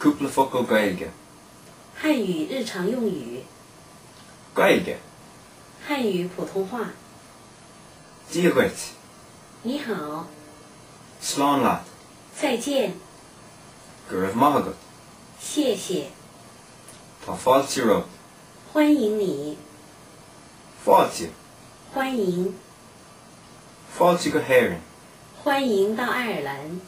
Cúpla focal Gaeilge. 汉语日常用语， Gaeilge. 汉语普通话。 Dia dhuit. 你好， Slán leat. 再见， Go raibh maith agat. 谢谢， Tá fáilte romhat. 欢迎你， Fáilte. 欢迎， Fáilte go hÉirinn. 欢迎到爱尔兰。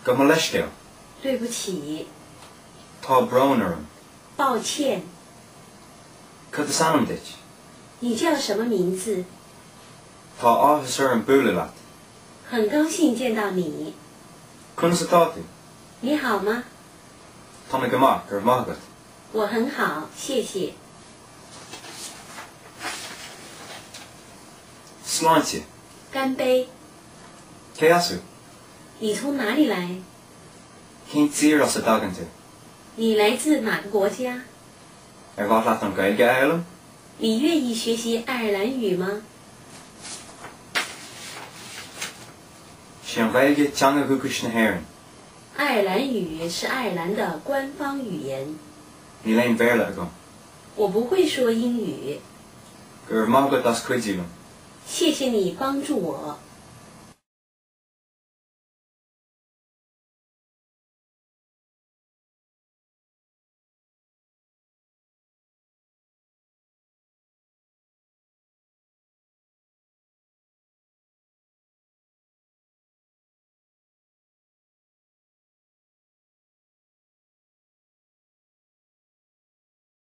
Gabh mo leithscéal. 对不起， Tá brón orm. 抱歉， Cad is ainm duit? 你叫什么名字？ Tá áthas orm bualadh leat. 很高兴见到你， Conas atá tú? 你好吗？ Tá mé go maith, go raibh maith agat. 我很好，谢谢。 Sláinte. 干杯！ Cé as thú? 你从哪里来？ Cén tír as a dtagann tú? 你来自哪个国家？ Ar mhaith leat an Ghaeilge a fhoghlaim? 你愿意学习爱尔兰语吗？ Is í an Ghaeilge teanga dhúchais na hÉireann. 爱尔兰语是爱尔兰的官方语言。 Níl aon Bhéarla agam. 我不会说英语， Go raibh maith agat as cuidiú liom. 谢谢你帮助我。